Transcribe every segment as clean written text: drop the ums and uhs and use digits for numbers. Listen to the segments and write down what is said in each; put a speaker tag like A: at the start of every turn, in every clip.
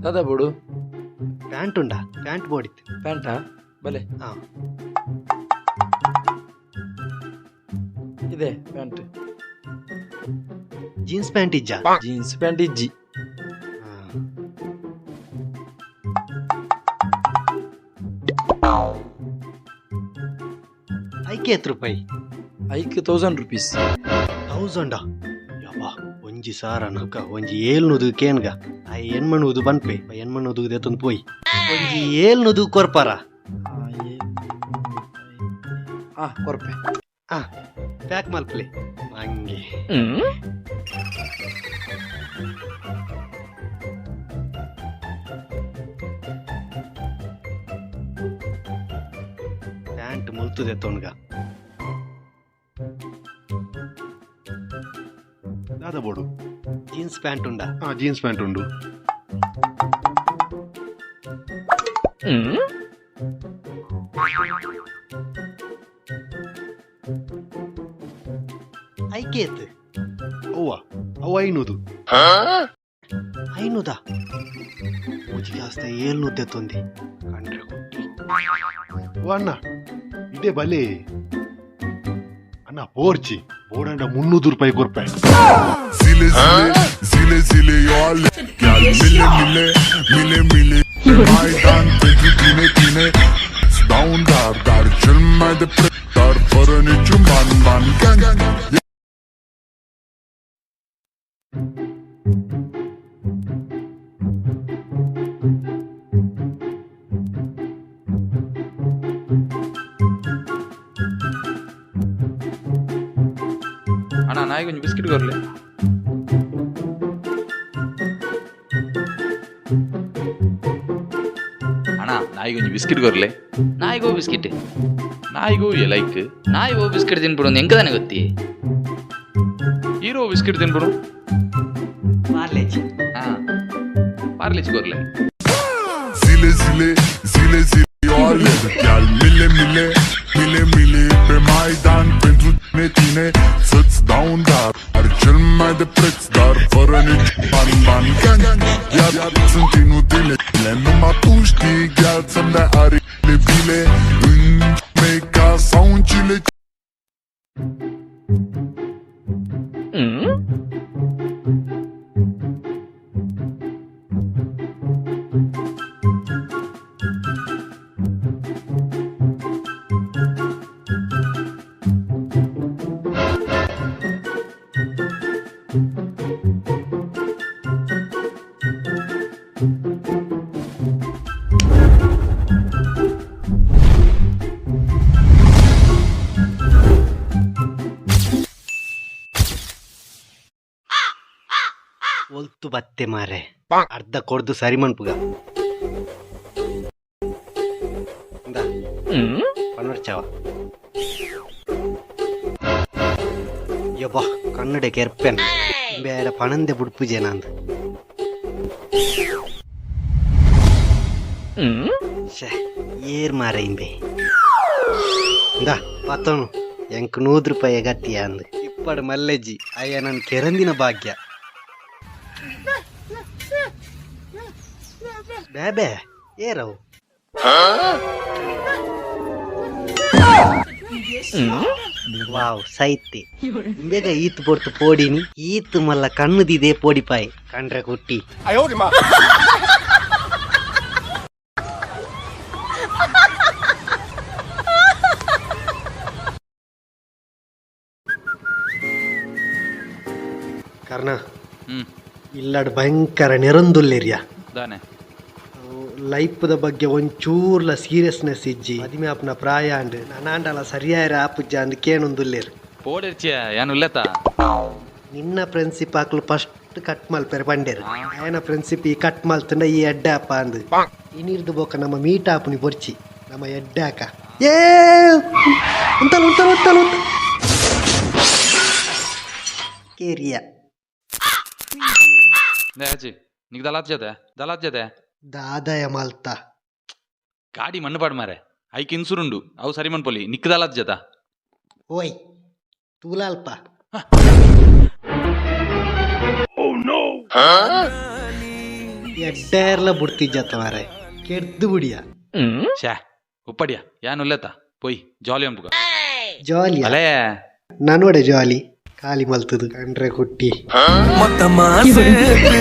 A: ದಾದಾ ಬೋಡು.
B: ಪ್ಯಾಂಟ್ ಉಂಡಾ? ಪ್ಯಾಂಟ್ ಬೋಡಿತ್ತು.
A: ಪ್ಯಾಂಟಾ? ಬಲೆ.
B: ಹಾ.
A: ಇದೆ ಪ್ಯಾಂಟ್.
B: ಜೀನ್ಸ್ ಪ್ಯಾಂಟ್ ಇಜ್ಜಾ?
A: ಜೀನ್ಸ್ ಪ್ಯಾಂಟ್ ಇಜ್ಜಿ.
B: ಹಾ. ಐಕೆ ಎತ್ತು ರೂಪಾಯಿ?
A: ಐಕ್ 1000 ರುಪೀಸ್.
B: ತೌಸಂಡಾ? ಯಬ್ಬಾ, ಒಂಜಿ ಸಾರ ನಕ ಒಂಜಿ ಏಳ್ನೂದು ಕೇನ್ಗ. ಆ ಎಣ್ಮನೂದು ಪನ್ಪೆ, ಎಣ್ಮನೂದು ದೆತ್ತೊಂದು ಪೋಯಿ. ಒಂಜಿ ಏಳ್ನೂದು ಕೊರ್ಪಾರ?
A: ಹಾ, ಕೊರ್ಪೆ.
B: ಹಾ, ಪ್ಯಾಕ್ ಮಲ್ಪಲೆ ಹಂಗೆ. ಪ್ಯಾಂಟ್ ಮುಲ್ತದೆ ತೊಣ್ಗ.
C: ದಾದ ಬೋಡು?
B: ಜೀನ್ಸ್ ಪ್ಯಾಂಟ್ ಉಂಡಾ?
C: ಹಾ, ಜೀನ್ಸ್ ಪ್ಯಾಂಟ್ ಉಂಡು.
B: ಐಕೆ ಎತ್ತು?
C: ಅವ್ವ, ಅವ 500.
B: ಐನೂದ? ಮೂಜಿಗೆ ಆಸ್ತೆ ಏಳ್ನೂರು ತೆತ್ತೊಂದಿ ಕಂಡ್ರೆ ಕೊಟ್ಟಿ.
C: ಓ ಅಣ್ಣ, ಇದೇ ಬಲೆ ಅಣ್ಣ. ಪೋರ್ಚಿ ಬೋಡಂಡ 300 ರೂಪಾಯಿ ಕೊರ್ಪೆ.
D: Zile zile, zile zile eu aleg. Chiar mile mile, mile mile. Maidan pentru tine, tine. Îți dau un dar, dar cel mai de preț. Dar fără niciun ban, ban, gang.
A: ಅಣ್ಣ, ನಾಯಿಗೆ ಒಂಜಿ ಬಿಸ್ಕೆಟ್ ಕೊರ್ಲೆ. ಅಣ್ಣ, ನಾಯಿಗೆ ಒಂಜಿ biscuit ಕೊರ್ಲೆ.
E: ನಾಯಿಗೋ biscuit?
A: ನಾಯಿಗೂ like.
E: ನಾಯಿ ಓ ಬಿಸ್ಕೆಟ್ ತಿನ್ಬಿಡು ಎಂಕದಾನೆ ಗೊತ್ತಿ?
A: ಹೀರೋ ಬಿಸ್ಕೆಟ್ ತಿನ್ಬಿಡು.
B: ಪಾರ್ಲೇಜಿ.
A: ಹಾ, ಪಾರ್ಲಿಚ್ ಕೊರ್ಲೆ.
D: Zile zile, zile zile eu aleg. Chiar mile mile, mile mile. Pe Maidan pentru tine, tine. Să-ți dau un dar, dar cel mai de preț. Dar fără niciun ban, ban, gang. Iar sunt inutile. Numai tu știi, chiar să-mi dai aripile bile. În Jamaica sau în Chile.
B: ಒಲ್ತು ಬತ್ತೆ ಮಾರೆ? ಅರ್ಧ ಕೊಡ್ದು ಸರಿ ಮನ್ಪುಗ. ಇಂದಾ, ಪನೊರ್ಚವ. ಯಬ್ಬಾ, ಕನ್ನಡ ಕೆರ್ಪೆನ್ ಬೇಡ ಪಣಂದೆ ಬುಡ್ಪುಜೆ ನಂದು. ಶ್ಯೆ, ಏರ್ ಮಾರ ಇಂಬೆ? ಇಂದಾ ಪತ್ತನು, ಎಂಕ್ 100 ರೂಪಾಯಿ ಗತ್ತಿಯ ಅಂದು ಇಪ್ಪಡು ಮಲ್ಲೆಜ್ಜಿ. ಅಯ್ಯ, ನನ್ ಕೆರಂದಿನ ಭಾಗ್ಯ. ಬೇಬೆ ಏರವು. ವಾವ್, ಸೈತೆ. ಬೇಗ ಈತ್ ಪೊರ್ತು ಪೋಡಿನಿ. ಈತ್ ಮಲ್ಲ ಕಣ್ಣುದಿದೆ ಪೋಡಿಪಾಯಿ ಕಂಡ್ರೆ ಕುಟ್ಟಿ. ಕರ್ಣ. ಇಲ್ಲಡ್ ಭಯಂಕರ ನೆರೊಂದುಲ್ಲೇರಿಯಾ.
A: ದಾನೆ?
B: ಲೈಫ್ದ ಬಗ್ಗೆ ಒಂಚೂರ್ಲ ಸೀರಿಯಸ್ನೆಸ್ ಇಜ್ಜಿ. ಮದಿಮೆ ಆಪ್ನ ಪ್ರಾಯ ಅಂಡ್ ನನಾಂಡಲ ಸರಿಯಾರ ಆಪುಜ್ಜ ಅಂದ್ ಕೇಣೊಂದುಲ್ಲೇರ್.
A: ಪೋಡೆರ್ಚಿಯ, ಯಾನ್ ಉಲ್ಲೆತ.
B: ನಿನ್ನ ಫ್ರೆಂಡ್ಶಿಪ್ ಆಕ್ಲು ಫಸ್ಟ್ ಕಟ್ ಮಲ್ಪೆರೆ ಪಂಡೇರು. ಆಯನ ಫ್ರೆಂಡ್ಶಿಪ್ ಈ ಕಟ್ ಮಲ್ತಂಡ ಈ ಎಡ್ಡೆ ಅಪ್ಪ ಅಂದ್. ಇನಿರ್ದು ಬೋಕ ನಮ್ಮ ಮೀಟ್ ಆಪುನಿ ಬೊರ್ಚಿ, ನಮ್ಮ ಎಡ್ಡೆ ಆಕ. ಏ, ಉಂತಲ್ ಉಂತಲ್ ಉಂತಲ್ ಉಂತ ಕೇರಿಯ.
A: ಆಚಿ ನಿಕ್ ದಲಾತ್ ಜತೆ, ದಲಾತ್ ಜತೆ.
B: ದಾದಯ ಮಲ್ತ?
A: ಗಾಡಿ ಮಣ್ಣು ಪಾಡ್ ಮಾರೆ. ಐಕ್ ಇನ್ಸೂರ್ ಉಂಡು, ಅವು ಸರಿ ಮನ್ಪೊಲಿ. ನಿಕ್ ದಲಾತ್ ಜತ.
B: ಓಯ್, ತೂಲಾಲ್ಪ. ಎಡ್ಡೇರ್ಲ ಬುಡ್ತಿಜ್ಜತ್ತ ಮಾರೆ, ಕೆಡ್ದು ಬುಡಿಯ.
A: ಶ್ಯಾ, ಉಪ್ಪಡಿಯ ಯಾನ್ ಉಲ್ಲೇತ, ಪೊಯ್ ಜಾಲಿ ಅನ್ಪುಗ.
B: ಜಾಲಿ.
A: ಅಲೇ.
B: ನನ್ನೋಡೆ ಜಾಲಿ ಖಾಲಿ ಮಲ್ತದು ಕಂಡ್ರೆ ಕುಟ್ಟಿ.
F: மொத்தமா சேர்த்து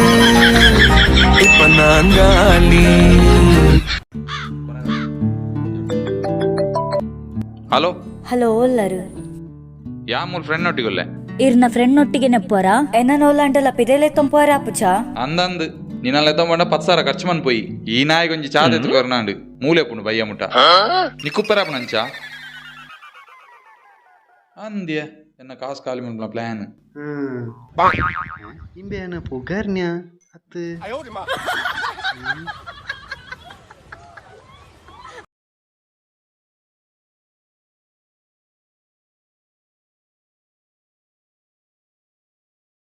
F: இப்ப நான் காலி.
A: ಹಲೋ.
G: ಹಲೋ, ಓಲ್ಲರು?
A: ಯಾ ಮೂಲ್ ಫ್ರೆಂಡ್ ಒಟ್ಟಿಗುಲ್ಲೆ.
G: ಇರ್ನ ಫ್ರೆಂಡ್ ಒಟ್ಟಿಗೆ ನೆಪ್ಪೋರಾ? ಎನ್ನ ಓಲಾಂಡಲ ಪಿದೆಲೆ ತಂಪೋರ ಪುಚ.
A: ಅಂದಂದು ನಿನ್ನಲ್ಲ ಎತ್ತೊಂಬಂಡ 10,000 ಖರ್ಚು ಮನ್ ಪೋಯಿ. ಈ ನಾಯಿಗೊಂಜಿ ಒಂಜಿ ಚಾದ ಎತ್ತು ಕೊರ್ನಾಂಡು ಮೂಲೆ ಪುಂಡು ಬಯ್ಯ ಮುಟ್ಟ ನಿಕ್ಕುಪ್ಪರಾಪು ನಂಚ ಅಂದ್ಯ ಎನ್ನ ಕಾಸು ಖಾಲಿ ಮನ್ಪುನ ಪ್ಲಾನ್.
B: ಇಂಬೆ ಏನ ಪುಗರ್ನ್ಯಾ ಅತ್ತು.